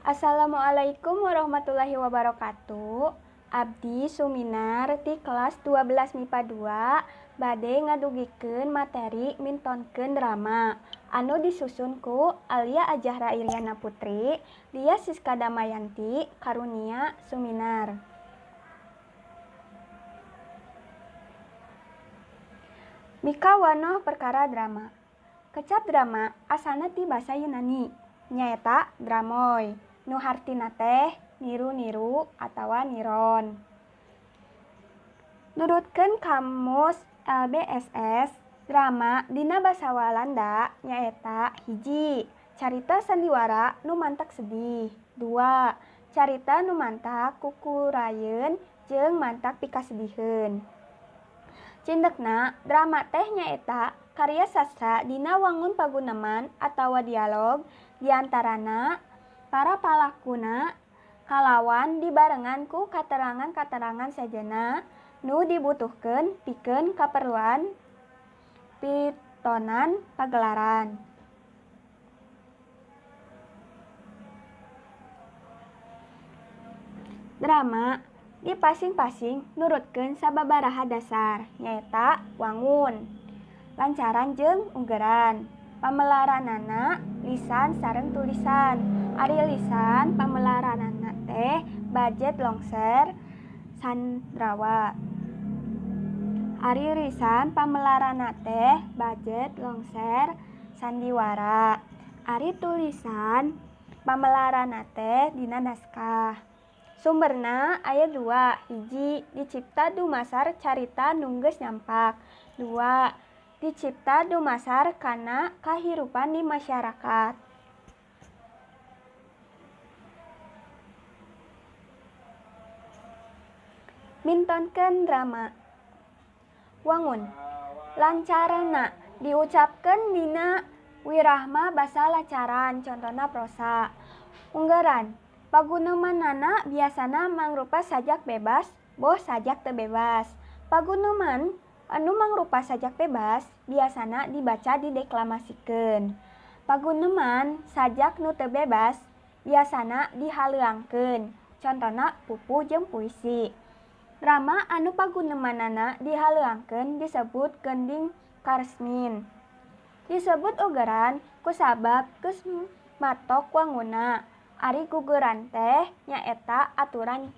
Assalamualaikum warahmatullahi wabarakatuh. Abdi Suminar ti kelas 12 MIPA 2 bade ngadugikeun materi mintonkeun drama anu disusun ku Alia Azahra Iriana Putri, Lia Siska Damayanti, Karunia Suminar. Mikawanoh perkara drama. Kecap drama asalna ti basa Yunani, nyaeta dramoi, nu hartina teh niru-niru atawa niron. Nurutkeun kamus LBSS, drama dina basa Walanda nyaeta hiji, carita sandiwara nu mantak sedih. 2. Carita nu mantak kukurayeun jeung mantak pikasediheun. Cindekna, drama teh nyaeta karya sastra dina wangun paguneman atawa dialog diantarana para palakuna kalawan dibarengan ku katerangan-katerangan sejenna nu dibutuhkeun pikeun kaperluan pitonan pagelaran. Drama dipasing-pasing nurutkeun sababaraha dasar, nyaeta wangun, lancaran jeung unggeran, pamelaranana lisan sareng tulisan. Ari lisan pamelaranana teh bajet longser sandrawa. Ari lisan pamelaranana teh bajet longser sandiwara. Ari tulisan pamelaranana teh dina naskah. Sumberna aya 2, hiji dicipta dumasar carita nu geus nyampak. 2. Dicipta dumasar kana kahirupan di masyarakat. Mintonkeun drama. Wangun lancarana diucapkeun dina wirahma basa lancaran, contona prosa. Unggeran pagunemanana biasana mangrupa sajak bebas, boh sajak teu bebas. Paguneman anu mangrupa sajak bebas biasana dibaca dideklamasikeun. Paguneman sajak nu teu bebas biasana dihaleuangkeun, contona pupuh jeung puisi. Drama anu pagunemanana dihaleuangkeun disebut gending karesmin. Disebut ugeran kusabab geus matok wanguna. Ari guguran teh nyaeta aturan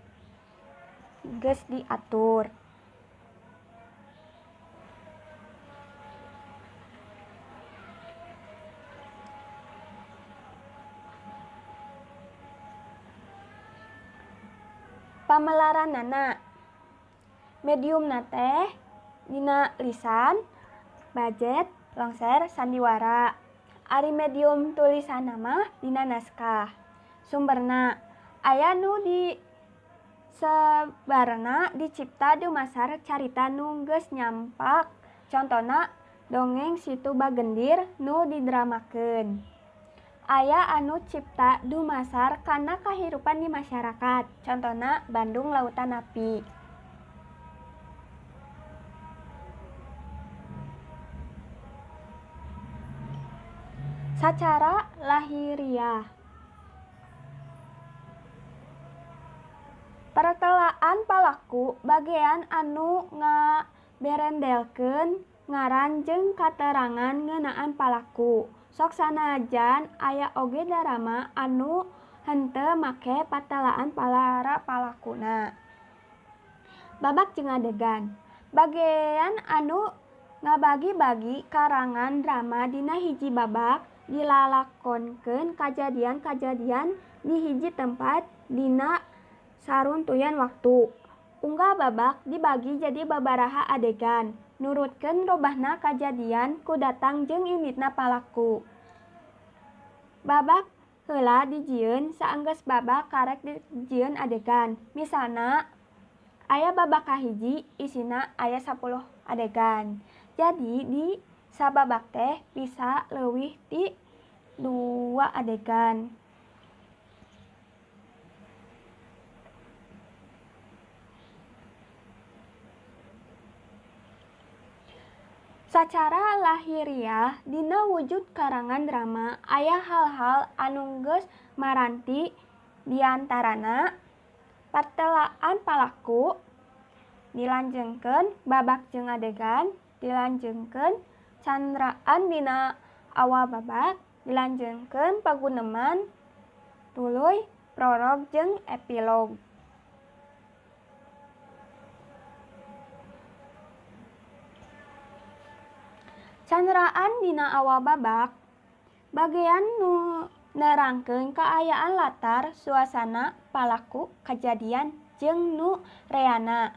geus diatur. Pamelaranana mediumna teh dina lisan, bajet, longser, sandiwara. Ari medium tulisanna mah dina naskah. Sumberna aya nu disebarna dicipta dumasar carita nu geus nyampak, contona dongeng Situ Bagendir nu didramakeun. Aya anu cipta dumasar kana kahirupan di masyarakat, contona Bandung Lautan Api. Sacara lahiriah, pertelaan palaku bagean anu ngaberendelkeun ngaran jeung katerangan ngeunaan palaku. Sok sanajan aya oge drama anu henteu make patelaan para palakuna. Babak jeung adegan bagean anu ngabagi-bagi karangan drama dina hiji babak dilalakonkeun kajadian-kajadian di hiji tempat dina saruntuyan waktu. Unggal babak dibagi jadi babaraha adegan, nurutkeun robahna kajadian ku datang jeung inditna palaku. Babak heula dijieun saenggeus babak karek dijieun adegan. Misalna aya babak kahiji isina aya 10 adegan. Jadi di sababak teh bisa leuwih ti 2 adegan. Sacara lahiriah dina wujud karangan drama aya hal-hal anu geus maranti Diantarana partelaan palaku, dilanjengkeun babak jeung adegan, dilanjengkeun candraan dina awal babak, dilanjengkeun paguneman, tuluy prolog jeung epilog. Candraan dina awal babak bagean nu nerangkeun kaayaan latar, suasana, palaku, kajadian jeung nu reana.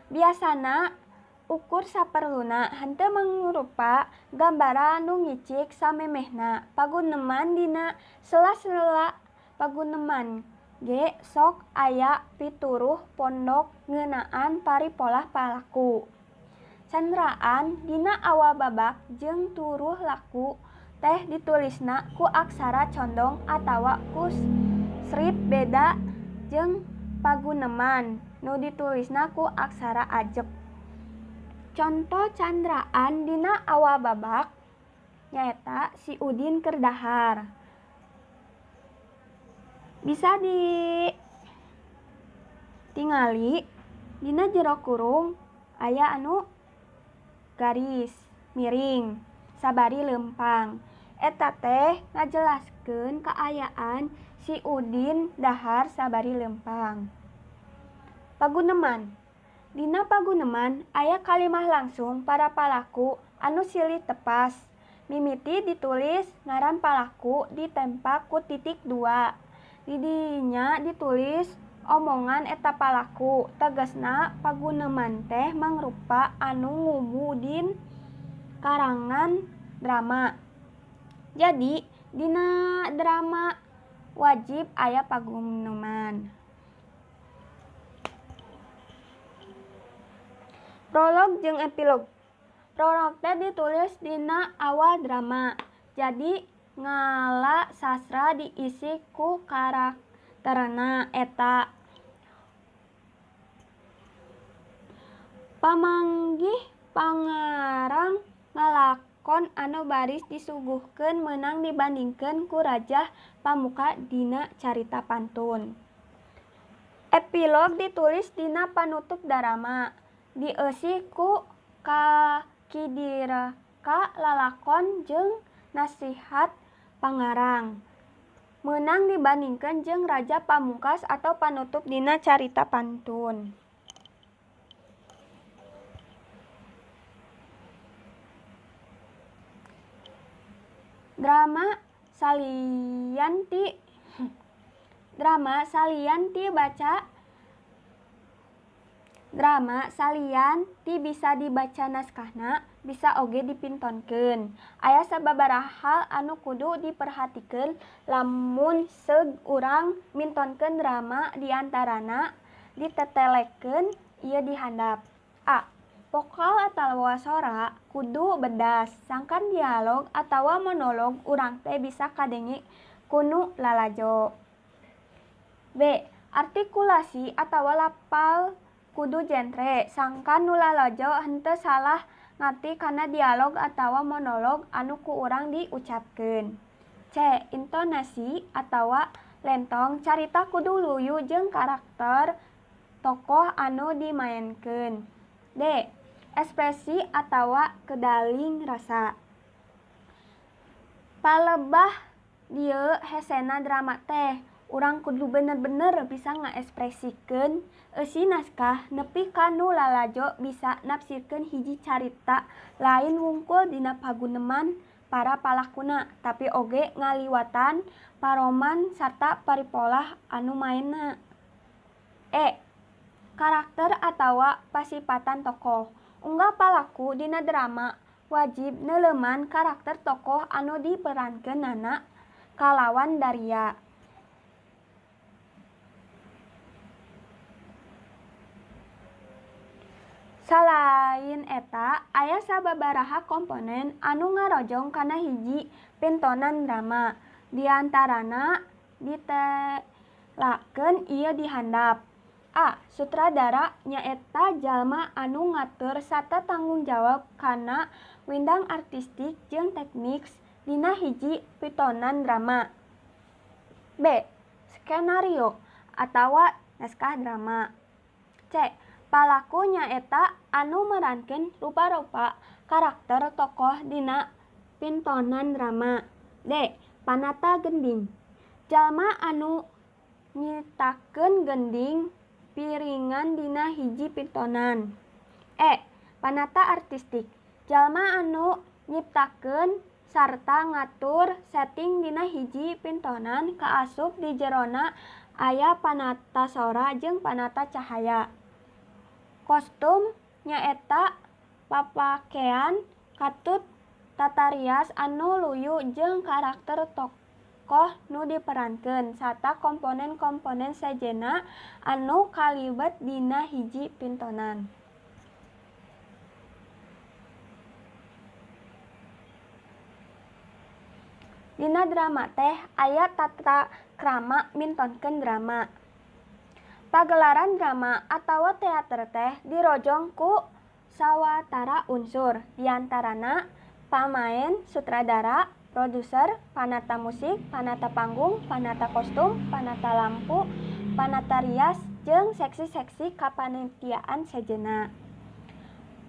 Biasana ukur saperluna henteu mangrupa gambaran nu ngicik samemehna. Paguneman dina sela-sela paguneman ge sok aya pituruh pondok ngeunaan paripolah palaku. Candraan dina awal babak jeung turuh laku teh ditulisna ku aksara condong atawa ku strip beda jeung paguneman nu ditulisna ku aksara ajeg. Conto candraan dina awal babak nyaeta si Udin keur dahar. Bisa ditingali dina jero kurung aya anu garis miring sabari leumpang. Eta teh ngajelaskeun kaayaan si Udin dahar sabari leumpang. Paguneman. Dina paguneman aya kalimah langsung para palaku anu silih tepas. Mimiti ditulis ngaran palaku ditempa ku titik dua. Di dinya ditulis omongan eta palaku. Tegasna paguneman teh mangrupa anu ngubudin karangan drama. Jadi dina drama wajib aya paguneman. Prolog jeung epilog. Prolog teh ditulis dina awal drama. Jadi ngala sastra diisi ku karakterna eta. Pamanggih pangarang ngalakon anu baris disuguhkeun meunang dibandingkeun ku rajah pamuka dina carita pantun. Epilog ditulis dina panutup drama. Dieusi ku kakidiraka lalakon jeung nasihat pangarang. Meunang dibandingkeun jeung raja pamungkas atau panutup dina carita pantun. Drama salian ti bisa dibaca naskahna, bisa oge dipintonkeun. Aya sababaraha hal anu kudu diperhatikeun lamun seug urang mintonkeun drama, diantarana ditetelekeun ieu di handap. A. Vokal atawa sora kudu bedas, sangkan dialog atawa monolog urang teh bisa kadenge ku nu lalajo. B. Artikulasi atawa lapal kudu jentre, sangkan nu lalajo henteu salah ngarti kana dialog atawa monolog anu ku urang diucapkeun. C. Intonasi atawa lentong carita kudu luyu jeung karakter tokoh anu dimaenkeun. D. Ekspresi atawa kedaling rasa. Palebah dieu hesena drama teh urang kudu bener-bener bisa ngaekspresikeun eusi naskah nepi ka nu lalajo bisa nafsirkeun hiji carita lain wungkul dina paguneman para palakuna tapi oge ngaliwatan paroman sarta paripolah anu maenna. E. Karakter atawa pasipatan tokoh. Unggal palaku dina drama wajib neuleuman karakter tokoh anu diperankeunana kalawan daria. Salain eta, aya sababaraha komponen anu ngarojong kana hiji pintonan drama. Diantarana ditelakeun ieu di handap. A. Sutradara nyaeta jalma anu ngatur sarta tanggung jawab kana windang artistik jeung teknis dina hiji pitonan drama. B. Skenario atawa naskah drama. C. Palaku nyaeta anu merankeun rupa-rupa karakter tokoh dina pintonan drama. D. Panata gending jalma anu nyiptakeun gending piringan dina hiji pintonan. E. Panata artistik jalma anu nyiptakeun sarta ngatur setting dina hiji pintonan kaasup di jerona aya panata sora jeung panata cahaya. Kostum nyaeta papakean katut tata rias anu luyu jeung karakter tokoh nu diperankeun sarta komponen-komponen sejenna anu kalibet dina hiji pintonan. Dina drama teh aya tata krama mintonkeun drama. Pagelaran drama atawa teater teh dirojong ku sawatara unsur, diantarana pamaen, sutradara, produser, panata musik, panata panggung, panata kostum, panata lampu, panata rias, jeung seksi-seksi kapanitiaan sejenna.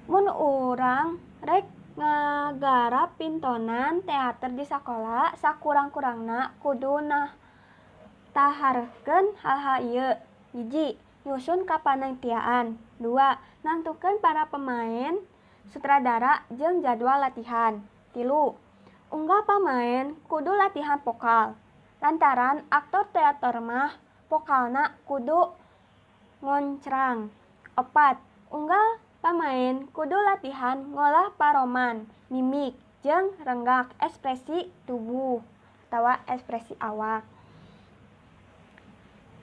Mun urang rek ngagarap pintonan teater di sakola, sakurang-kurangna kudu nataharkeun hal-hal ieu. 1. Nyusun kapanitiaan. 2. Nangtukeun para pemain, sutradara jeung jadwal latihan. 3. Unggal pamaen kudu latihan vokal. Lantaran aktor teater mah vokalna kudu ngoncrang. 4. Unggal pamaen kudu latihan ngolah paroman, mimik, jeung renggak ekspresi tubuh atawa ekspresi awak.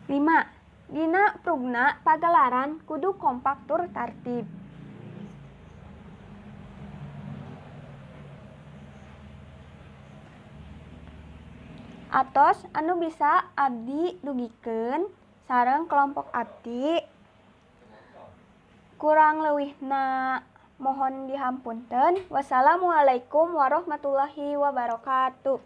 5. Dina prugna pagelaran kudu kompak tur tartib. Atos anu bisa abdi dugikeun sareng kelompok abdi. Kurang leuwihna mohon dihampunten. Wassalamualaikum warahmatullahi wabarakatuh.